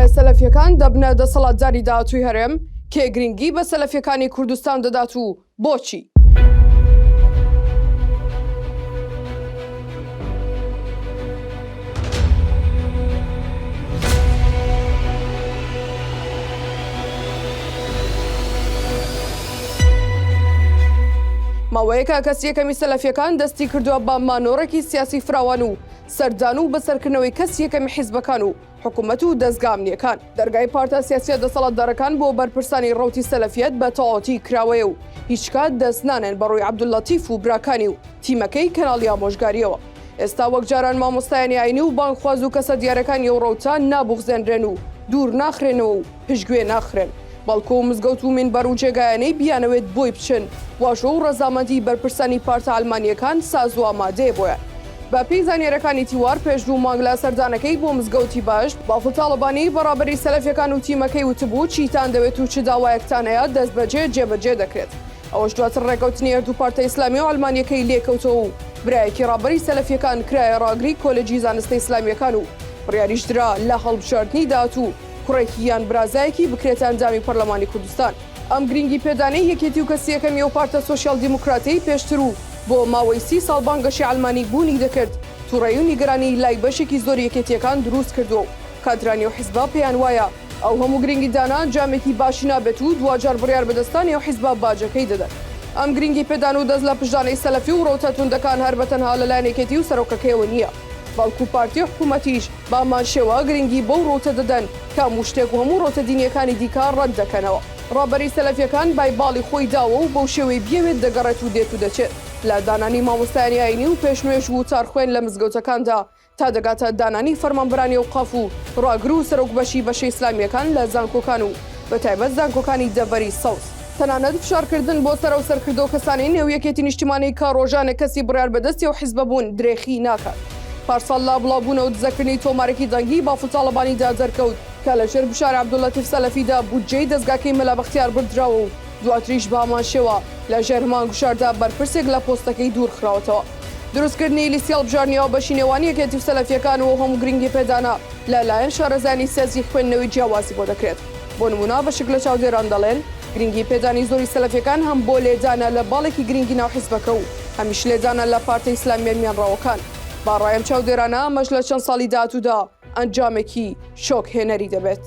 ئایا سەلەفیەکان دەبنە دەسەڵاتداری داهاتووی هەرێم؟ کێ گرنگی بە سەلەفیەکانی کوردستان دەدات و بۆچی؟ ماوەیەکە کەسی یەکەمی سەلەفیەکان دەستی کردووە بە مانۆڕێکی سیاسی فراوان و سەردان و بەسەرکردنەوەی کەسی یەکەمی حیزبەکان و حکومەت و دەزگا ئەمنییەکان. دەرگای پارتە سیاسییە دەسەڵاتدارەکان بۆ بەرپرسانی ڕەوتی سەلەفیەت بە تەواوەتی کراوەیە و هیچکات دەست نانێن بە ڕووی عەبدوللەتیف و براکانی و تیمەکەی کەناڵی ئامۆژگارییەوە. ئێستا وەک جاران مامۆستایانی ئاینی و بانگخواز و کەسە دیارەکانی ئەو ڕەوتە نابوغزێنرێن و دوور ناخرێنەوە و پشتگوێ ناخرێن، بەڵکو ئەو مزگەوت و مینبەر و جێگایانەی بیانەوێت بۆی بچن، واژۆ و ڕەزامەندی بەرپرسانی پارتە عەلمانییەکان ساز و ئامادەیە بۆیان. بە پێی زانیاریەکانی تیوار پێش دوو مانگ لە سەردانەکەی بۆ مزگەوتی بەهەشت، بافڵ تاڵەبانی بە ڕابەری سەلەفیەکان و تیمەکەی وتبوو چیتان دەوێت و چ داوایەکتان هەیە دەستبەجێ جێبەجێ دەکرێت. ئەوەش دواتر ڕێکەوتنی هەردوو پارتە ئیسلامی و عەلمانیەکەی لێکەوتەوە و برایەکی ڕابەری سەلەفیەکان کرایە ڕاگری کۆلێجی زانستە ئیسلامیەکان و بڕیاریش درا لە هەڵبژاردنی داهاتوو کوڕێکی یان برازایەکی بکرێتە ئەندامی پەرلەمانی کوردستان. ئەم گرینگی پێدانەی یەکێتی و کەسی یەکەمی ئەو پارتە سۆشیال دیموکراتەی پێشتر و بۆ ماوەی سی ساڵ بانگەشەی عەلمانی بوونی دەکرد توڕەیی و نیگەرانی لای بەشێکی زۆری یەکێتییەکان دروست کردووە و کادرانی ئەو حیزبە پێیان وایە ئەو هەموو گرینگی دانە ئەنجامێکی باشی نابێت و دواجار بڕیار بەدەستانی ئەو حیزبە باجەکەی دەدەن. ئەم گرینگی پێدان و دەست لە پشتدانەی سەلەفی و ڕەوتە توندەکان هەر بە تەنها لە لایەن یەکێتی و سەرۆکەکەیەوە نییە بەڵکو پارتی و حکوومەتیش بە هەمان شێوە گرنگی بەو ڕەوتە دەدەن کە هەموو شتێک و هەموو ڕەوتە دینییەکانی دیکە ڕەت دەکەنەوە. ڕابەری سەلەفییەکان بای باڵی خۆی داوە و بەو شێوەی بیەوێت دەگەڕێت و دێت و دەچێت لە دانانی مامۆستایانی ئایینی و پێشنوێژ و وتارخوێن لە مزگەوتەکاندا تا دەگاتە دانانی فەرمانبەرانی ئەوقاف و ڕاگر و سەرۆک بەشی بەشە ئیسلامییەکان لە زانکۆکان و بەتایبەت زانکۆکانی دەڤەری سەوز. تەنانەت فشارکردن بۆ سەر ئەو سەرکردە و کەسانەی نێو یەکێتی نیشتیمانی کە ڕۆژانە کەسی بڕیار بەدەستی ئەو حیزبە بوون درێخی ناکات. پارساڵ لە بڵاوبوونەوە دزەکردنی تۆمارێکی دەنگی بافڵ تاڵەبانیدا دەرکەوت کە لەژێر گوشاری عەبدوللەتیف سەلەفیدا بودجەی دەزگاکەی مەلا بەختیار بردراوە و دواتریش بە هەمان شێوە لەژێر هەمان گوشاردا بەرپرسێک لە پۆستەکەی دوورخراوەتەوە. دروستکردنی لیستی هەڵبژاردنی هاوبەشی نێوان یەکێتی و سەلەفییەکان و ئەو هەموو گرنگیپێدانە لە لایەن شارەزایانی سیاسی خوێندنەوەی جیاوازی بۆ دەکرێت. بۆ نموونە بەشێک لە چاودێران دەڵێن، گرنگی پێدانی زۆری سەلەفیەکان هەم بۆ لێدانە لە باڵێکی گرنگی ناو حیزبەکە و هەمیش لێدانە لە پارتە ئیسلامیە میانڕەوەکان. بە ڕای ئەم چاودێرانە ئەمەش لە چەند ساڵی داهاتوودا ئەنجامێکی شۆک هێنەری دەبێت.